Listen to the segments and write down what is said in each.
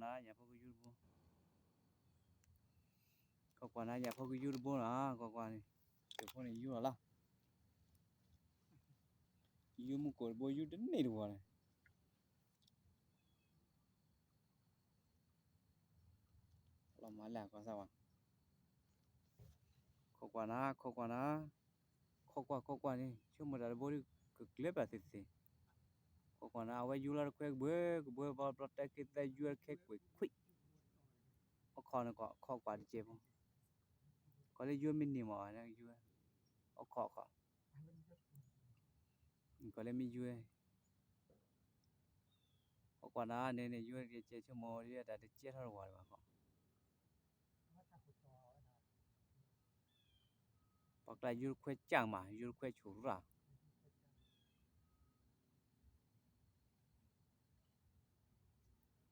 နၤ ယၤဖိကယူတဘိ, ကွၢ်ကွၢ်နၤ ယၤဖိကယူတဘိနၤ, ကွၢ်ကွၢ်န့ၣ်, ယၤဖိန့ၣ်ယူလီၤလီၤ, ယူမူကိာ်တဘိ ယူတန့ၢ်တဝီန့ၣ် လီၤမၤလၢကွၢ်စၢ်ဝဲ, ခိးကွၢ်နၤ ခိးကွၢ်နၤ, ခိးကွၢ် ခိးကွၢ်န့ၣ် ဆိကမိၣ်တၢ်တဘိဒီး ကကျဲပၠးသ့သ့, ခိးကွၢ်နၤ အဝဲယူလီၤတခွဲကဘှဲကဘှဲ ဘၣ်ဘျီတဲက့ၤသဲယူတခဲကွံာ်ခွံ, အိၣ်ခိးန့ၣ် ခိးကွၢ်တကဲးဖိ, ကီးလၢယူမ့ၢ်န့ၢ်မး ယူ, အိၣ်ခိးခိး ကီးလၢမ့ၢ်ယူ, ခိးကွၢ်နၤန့ၣ်န့ၣ် ယူတကဲး ဆိကမိၣ်ဒ်တၢ်တကဲထီၣ်တဝီဘၣ်ကီး, ပှၤကျါယူတခွဲကၢ်မး ယူတခွဲဆိၣ်ရၣ်,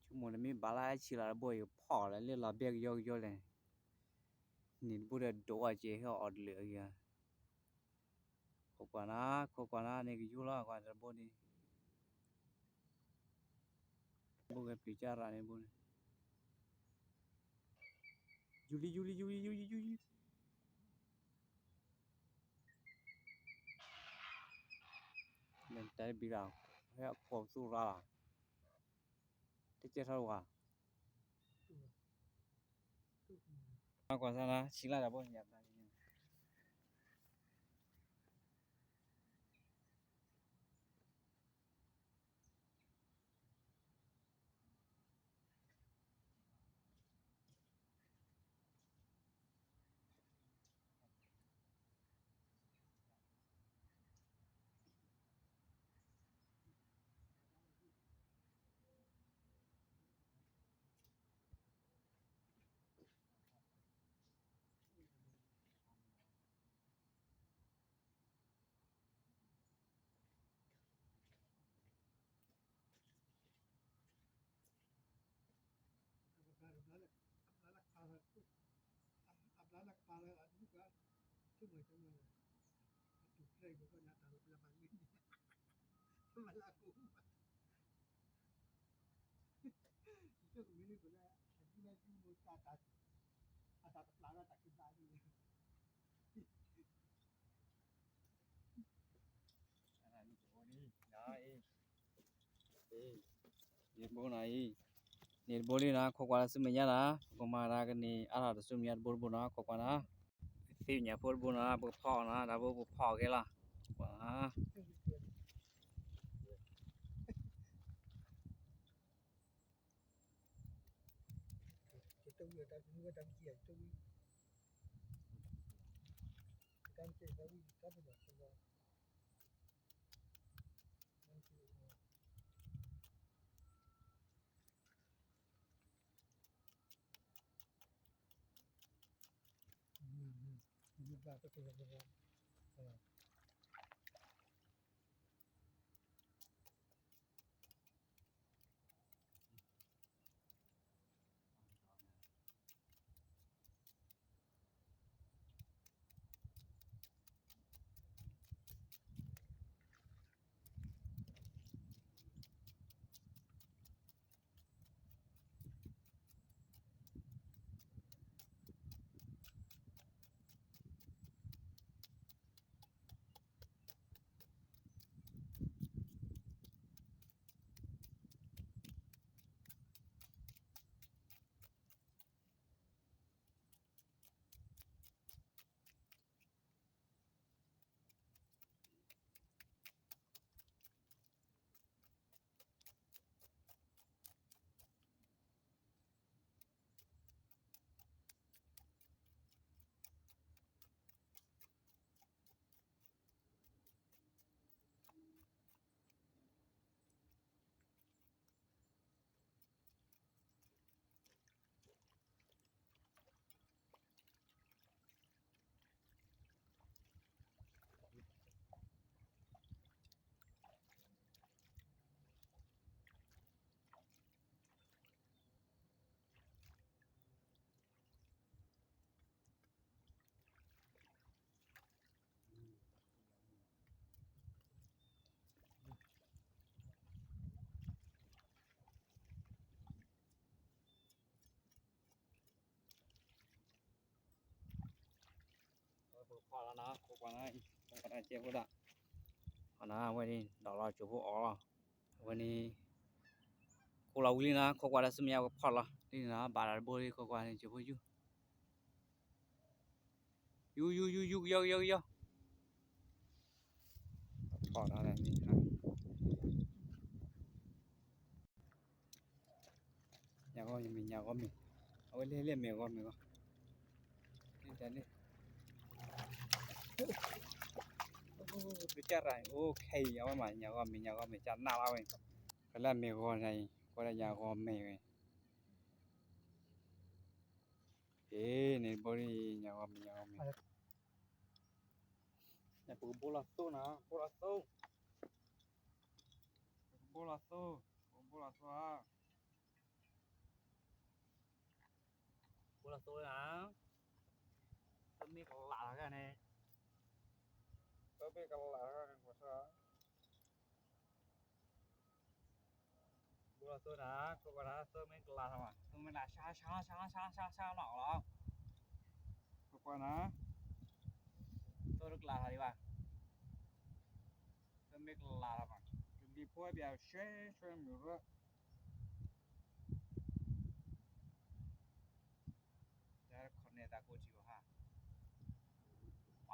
ဆိကမိၣ်တမ့ၢ်ဘၣ်လၢအဆံးလီၤတဘိ ယဖီၣ်လၢလၢလီၤဘဲကယီကယီလဲၣ်, န့ၣ်တဘိဒီးဒိးအီၤကဲးဟဲအီၤတလၢာ်အဂ့ၤ, ခိးကွၢ်နၤ ခိးကွၢ်နၤန့ၣ် ကယူလီၤကွၢ်တဘိန့ၣ်, ဘိဂဲၤပျံၤကၢ်ရၣ်န့ၣ်ဘိန့ၣ်, ယူလံ ယူလံ ယူလံ ယူလံ ယူလံ, တၢ်တဘံၤလီၤ, ဟဲအခိးပသူရၣ်လီၤ, တကဲထီၣ်တဝီ, ကွၢ်စၢ်နၤ ဆံးလၢတၢ်ဘိန့ၣ် ယဘိနၤအံၤ, န့ၣ်တဘိလံနၤ ခိးကွၢ်လၢဆူမဲာ်ညါနၤ, ပကမၤတၢ်ကန့ၢ်အါထီၣ်တဆူမဲာ်ညါတဘိတဘိနၤ ခိးကွၢ်နၤ, သ့ၣ်ညါဖိတဘိနၤ ပကဖီအီၤနၤ တၢ်ဘိပကဖီအီၤကဲလီၤ, ကွၢ်နၤ ဖီၣ်လီၤနီၤ ခိၣ်ကွၢ်နီၤ ခိၣ်ကွၢ်တၢ်ကဲဖိဒၣ်, အနီၤ အဝဲန့ၣ် ဒီးလီၤကၠိဖိအီၤလီၤ, အဝဲန့ၣ် ကိးလီၤဝံၤလံနီၤ ခိၣ်ကွၢ်ဒီးဆူမဲာ်ညါ ဝဲဖီၣ်လီၤ လံနီၤ ဘၣ်ဒီးတဘိလံ ခိၣ်ကွၢ်န့ၣ် ကၠိဖိယူၢ် ယူၢ် ယူၢ် ယူၢ် ယူၢ် ကယီ ကယီ ကယီ ဖီၣ်လီၤန့ၣ် ညၣ်ဂီၤမ့ၤ ညၣ်ဂီၤမ့ၤ, အဝဲလဲၤလဲၤမ့ၢ်ဂီၤမ့ၢ်ဂီၤ, လဲၤလဲၤ, ပကၢ်ရၤ အိၣ်ခဲအံၤ အဝဲမး ညၣ်ဂီၤမ့ၤ ညၣ်ဂီၤမ့ၤ ကၢ်နးလီၤဝဲ, ကလၢမ့ၢ်ဂီၤန့ၣ်အံၤ ကွၢ်လၢညၣ်ဂီၤမ့ၤဝဲ, အ့ န့ၣ်ဘိန့ၣ် ညၣ်ဂီၤမ့ၤ ညၣ်ဂီၤမ့ၤ, ပကဘိလီၤသိနီၤ ဘိလီၤသိ, ပကဘိလီၤသိ, ပကဘိလီၤသိဧါ, ဘိလီၤသိဧါ, သၢမ့ၢ်ကလးလီၤဂၤန့ၣ်, သၢမ့ၢ်ကလးလီၤဂၤန့ၣ် ကဘိလီၤသိနီၤ ခိၣ်ကွၢ်နီၤ သၢမ့ၢ်ကလးလီၤမး သၢမ့ၢ်ကလး ဆါ ဆါ ဆါ ဆါ ဆါ ဆါ နီၤလီၤ, ခိၣ်ကွၢ်နီၤ သၢတကလးလီၤဒံးဘၣ်, သၢမ့ၢ်ကလးလီၤမး ကလံၤဖိဘၣ် ရှဲရှဲမုၢ်ရၢ တၢ်ခီၣ်န့ၣ်တၢ်ကိးထံၣ်ဘၣ်ဟါ,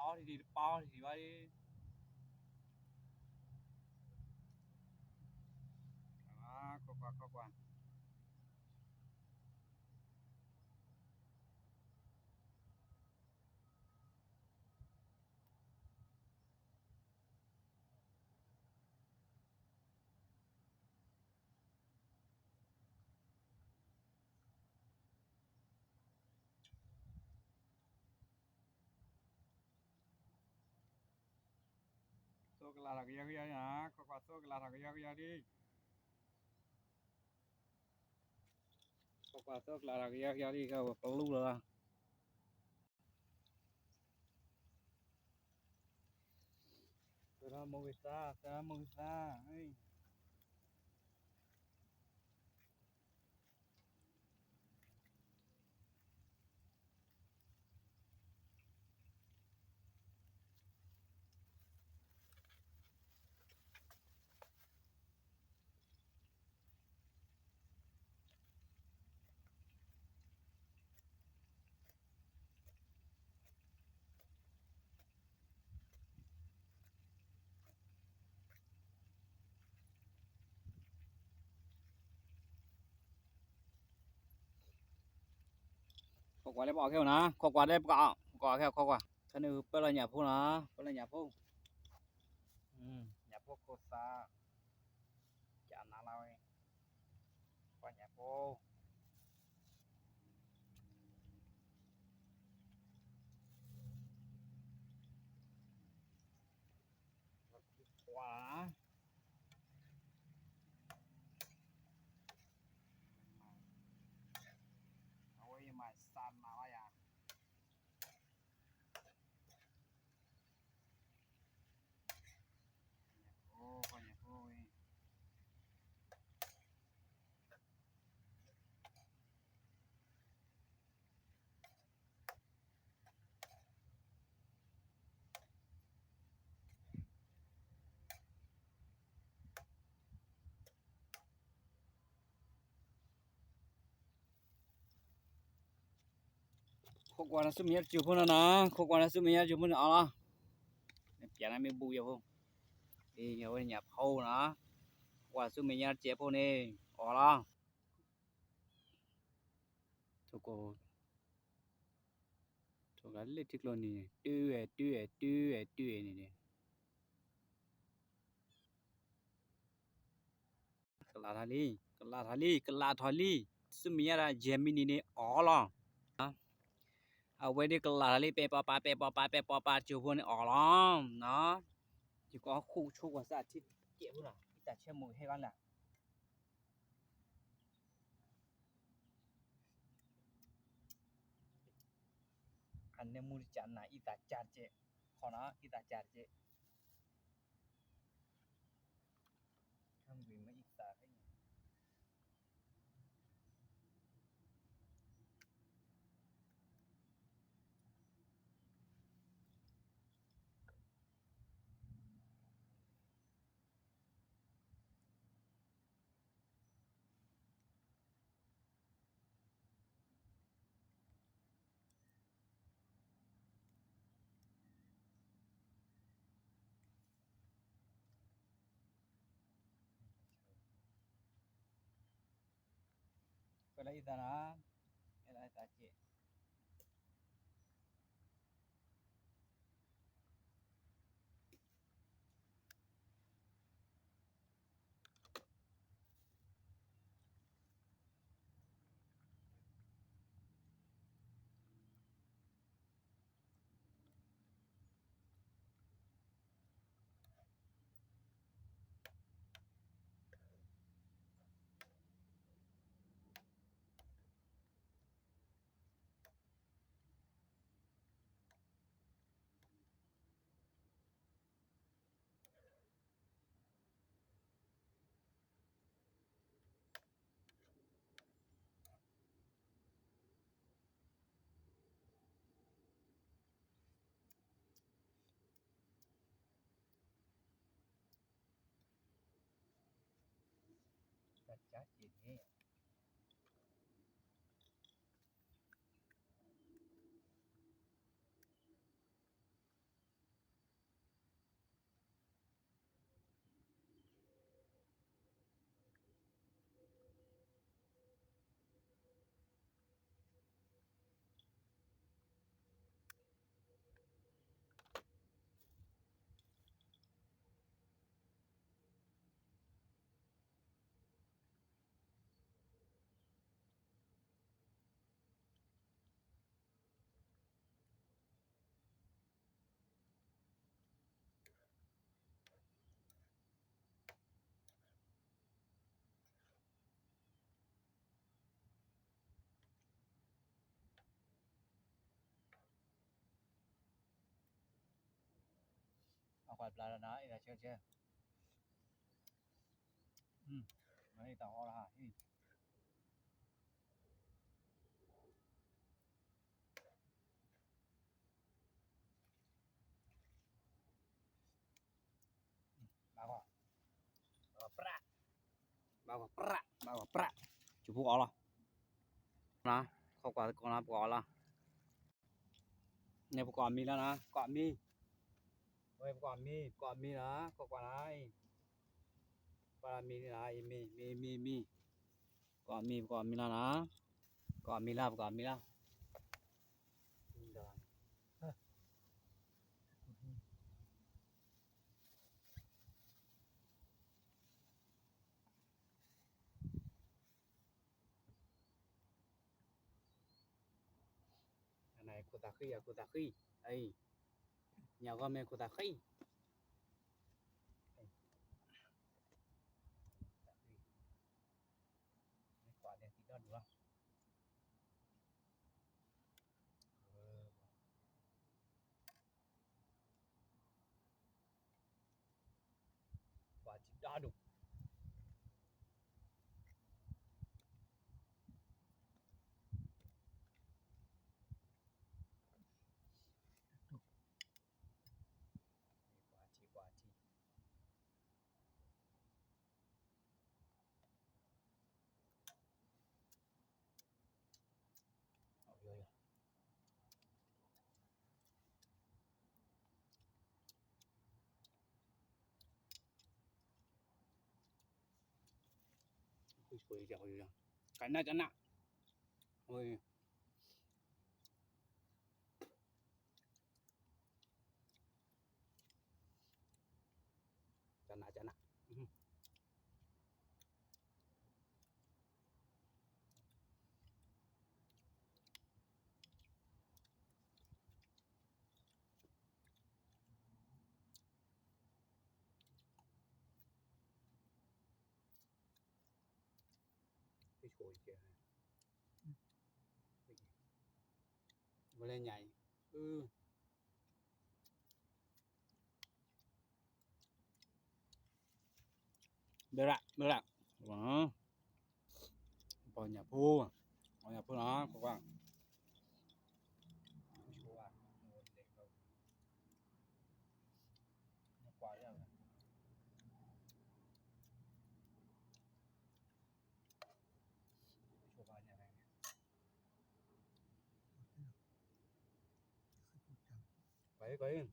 ပာ်အီထံၣ်ထံၣ် တပာ်အီထံၣ်ထံၣ်ဘၣ်လံ, ခိၣ်ကွၢ် ခိၣ်ကွၢ် သိကလးထီၣ်ကယီကယီလံနီၤ ခိၣ်ကွၢ် သိကလးထီၣ်ကယီကယီလံ, ခိၣ်ကွၢ် သိကလးထီၣ်ကယီကယီလံ ကပလူလီၤ, သရၣ်မိၢ်ဂ့ၤသး သရၣ်မိၢ်ဂ့ၤသး, ခိၣ်ကွၢ်လၢပအီၣ်ခဲအံၤနီၤ ခိၣ်ကွၢ်လၢပကအီၣ် ပကအီၣ်ခဲအံၤ ခိၣ်ကွၢ် ခဲန့ၣ်ပၢလီၤညၣ်ဖိနီၤ ပၢလီၤညၣ်ဖိ, ညၣ်ဖိခိၣ်သၣ်, ကနၤလီၤဝဲ, ကွၢ်ညၣ်ဖိ ကွၢ်, အဝဲယမၤစၢ်နၤလီၤယၤ ခိၣ်ကွၢ်န့ၣ် ဆူမဲာ်ညါတစိၤဖိနီၤနီၤ, ခိၣ်ကွၢ်န့ၣ် ဆူမဲာ်ညါတစိၤဖိန့ၣ်အီၤလီၤ, ပျဲနၤမ့ၢ်ဘူးယၤဖိ, အဝဲညၣ်ဖိနီၤ, ခိၣ်ကွၢ်ဆူမဲာ်ညါတစိၤဖိန့ၣ် အီၤလီၤ, ထိၣ်ကီ, ထိၣ်ကီလၢထံကျိန့ၣ် တုၤဝဲ တုၤဝဲ တုၤဝဲ တုၤဝဲန့ၣ်န့ၣ် ကလးထီၣ်လံ, ကလးထီၣ်လံ, ကလးထီၣ်လံ, ဆူမဲာ်ညါတၢ်ယဲၢ်မံးနံးန့ၣ် အီၣ်လီၤ. အဝဲဒၣ်ကလးထီၣ်လံ, ပဲာ်ပီပာ်, ပဲာ်ပီပာ်, ပဲာ်ပီပာ်, ကၠိဖိန့ၣ်အီၣ်လီၤ. ယကဃုဆိကွၢ်စၢ်ထံကဲးဖိနီၤ, အံသးဆဲမိၢ်ဟဲဂီၤလၢ် အန့ၣ်မူတကးနၤ အံသးကးတကဲး, ခီနီၤ အံသးကးတကဲး, ဟဲမ့ၢ်အံသးဖဲအံၤ ဟဲမ့ၢ်အံသးဖဲအံၤ, လၢအံသးနၤ, အဲၣ်လၢအံသးက့ၢ်. တၢ်ကၠါက့ၤန့ၣ် အကွၢ်ဘျါလီၤနၤ အ့ၣ်တၢ်ဆၢဆၢ, မ့ၢ်တၢ်အီလီၤဟါ, ဘၣ်ဂီၢ်, ဘၣ်ဂီၢ်ပြး, ဘၣ်ဂီၢ်ပြး, ဘၣ်ဂီၢ်ပြး, ကၠူဖိအီလီၤ, နၤ, ခိးကွၢ်သကိးနၤ ပကအီလီၤ, န့ၣ်ပကအီမံၤလီၤနၤ, ပကအီမံၤ, ဝဲပကအီမံၤ, ပကအီမံၤလီၤ, ခိးကွၢ်နၤ, ပကအီမံၤလီၤ, အံၤမံၤ, မံၤ, မံၤ, မံၤ, ပကအီမံၤ, ပကအီမံၤလီၤနၤ, ပကအီမံၤလီၤ, ပကအီမံၤလီၤ. အနၢ် ခိၣ်သးဃံ အခိၣ်သးဃံ, အံၤ, ညၣ်ဂီၢ်မ့ၢ်ခိၣ်သးဃံ, သးဃံ, မ့ၢ်ကွၢ်ဒဲးသံဒီဒူၣ်လီၤ. ကွၢ်ထံဒီဒူၣ်, ကွၢ်ထံ ကွၢ်ထံ. ကနၣ်ကနၣ်, ကနၣ်ကနၣ်. ဝဲလဲၣ်ညါအံၤ, အ, ဘဲရၣ် ဘဲရၣ်, ပှၤညၣ်ဖိ, ပှၤညၣ်ဖိလီၤ, ကွၢ်ကွၢ်, ကွၢ်လၢ, ကွၢ်အံၤ ကွၢ်အံၤ,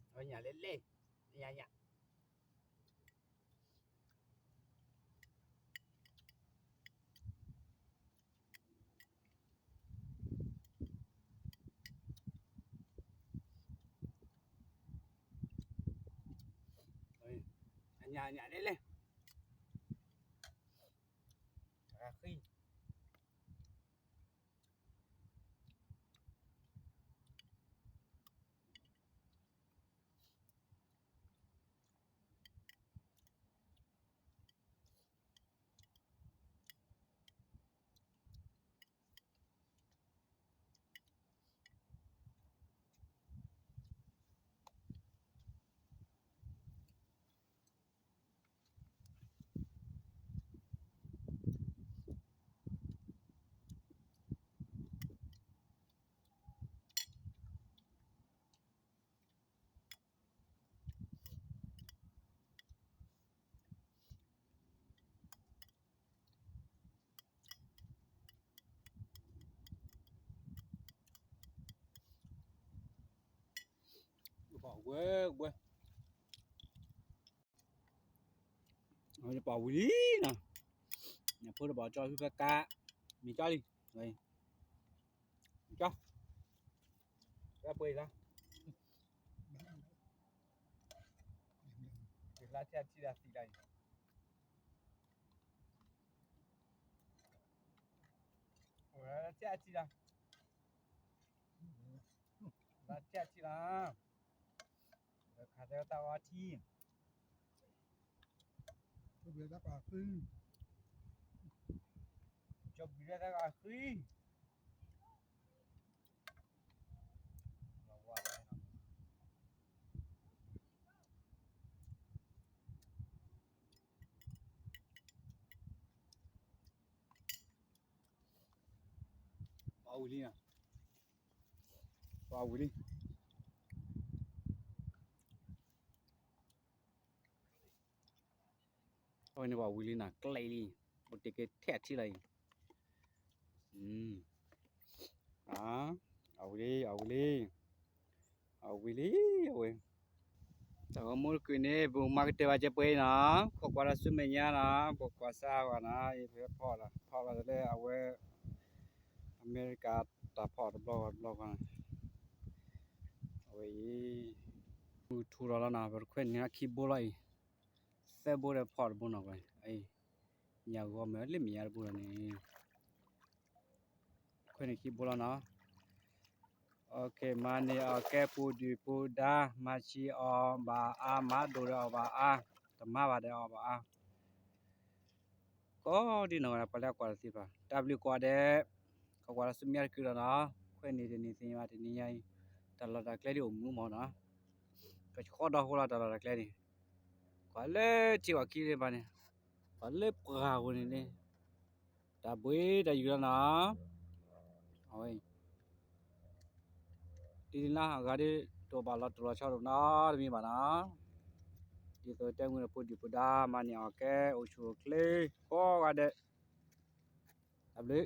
အဝဲညၣ်လဲၣ်လဲၣ်, ညၣ်ညၣ်. ညၣ်လဲၣ်လဲၣ်, ဃံ ဝဲ ဝဲ ပှၤဝံၤလံနီၤ, ဖိတဘၣ်ကၠီဖဲကါ, မ့ၢ်ကၠီလံ, ကၠီ, ပှဲၤလီၤ, လါထၢၣ်ထံၣ်လၢသံလီၤ, လါထၢၣ်ထံၣ်လီၤ, လါထၢၣ်ထံၣ်လီၤ, ခးတဲတၢ်အီထံ ကၠီဘျံးတၢ်ကဃံ, ကၠီဘျံးတၢ်ကဃံ, ပှၤဝံၤလံနီၤ, ပှၤဝံၤလံ. အဝဲန့ၣ်ပှၤဝံၤလံနီၤ, ကျဲလံ, အိၣ်တ့ၢ်က့ၤထဲအထံလီၤအံၤ, အဝံၤလံ အဝံၤလံ, အဝံၤလံ, အဝဲ တၢ်ဂီၤမူတကုာ်န့ၣ် ပမၤကတၢၢ်ဘၣ်ကဲပှဲၤအံၤနီၤ, ခိးကွၢ်ဒီးဆူမဲာ်ညါနီၤ, ပကွၢ်စၢ်ဝဲနီၤ, ယဖဲဖီၣ်လီၤ ဖီၣ်လီၤလၢအဝဲ အမဲရကၤတၢ်ဖီၣ်တဘျီဂီၢ်တဘျီဂီၢ်, အဝဲအံၤ မုၢ်ထူၣ်လီၤလီၤနီၤ, ပတခွဲးန့ၣ်ခံဘိလီၤအံၤ, သၢဘိဒီးဖီၣ်တဘိနီၤ, အံၤ ညၣ်ဂီၤမ့ၢ်လၢမဲာ်ညါတဘိလီၤန့ၣ် ခွဲးန့ၣ်ခံဘိလီၤနီၤ. မၤန့ၢ်အီၣ်ကဲပူၤဒုၣ်ပူၤဒါ, မၤဆံးအီၣ်ဘၣ်အါ, မၤဒိၣ်ဒီးအီၣ်ဘၣ်အါ, တမၤဘၣ်ဒီးအီၣ်ဘၣ်အါ, ကိးဒ်နီၢ်ဂၤဒဲး ပှၤလၢအကွၢ်တသ့ဘၣ်, တၢ်ဘျုးကွၢ်ဒဲး, ကကွၢ်လၢဆူမဲာ်ညါတကုာ်လီၤနီၤ, ခွဲးန့ၣ်တနံၤသ့ၣ်ညါဘၣ်တနံၤညါအံၤ, တၢ်လီၢ်တၢ်ကျဲဒ်အိၣ်မူမးနီၤ, ကဆှီဒီဃိလီၤတၢ်လီၢ်တၢ်ကျဲန့ၣ်, ကွၢ်လၢထံကွၢ်ခံလၢဘၣ်န့ၣ်, ကွၢ်လၢပှၢ်ပူၤန့ၣ်န့ၣ်, တၢ်ဘှံးတၢ်ယုၢ်လီၤနီၤ, အဝဲ ဒ်န့ၣ်လၢအဂၤဒ်တအိၣ်ဘၣ်လီၤတိၢ်လီၤဆီဒိၣ်နီတမံၤဘၣ်နီၤ, ဒ်သိးတဲမုၢ်ဒီးဖိဒုၣ်ဖိဒါ မၤန့ၢ်အီၣ်ကဲ အိၣ်ဆူၣ်အိၣ်ချ့ကိးဂၤဒဲး, တၢ်ဘျုး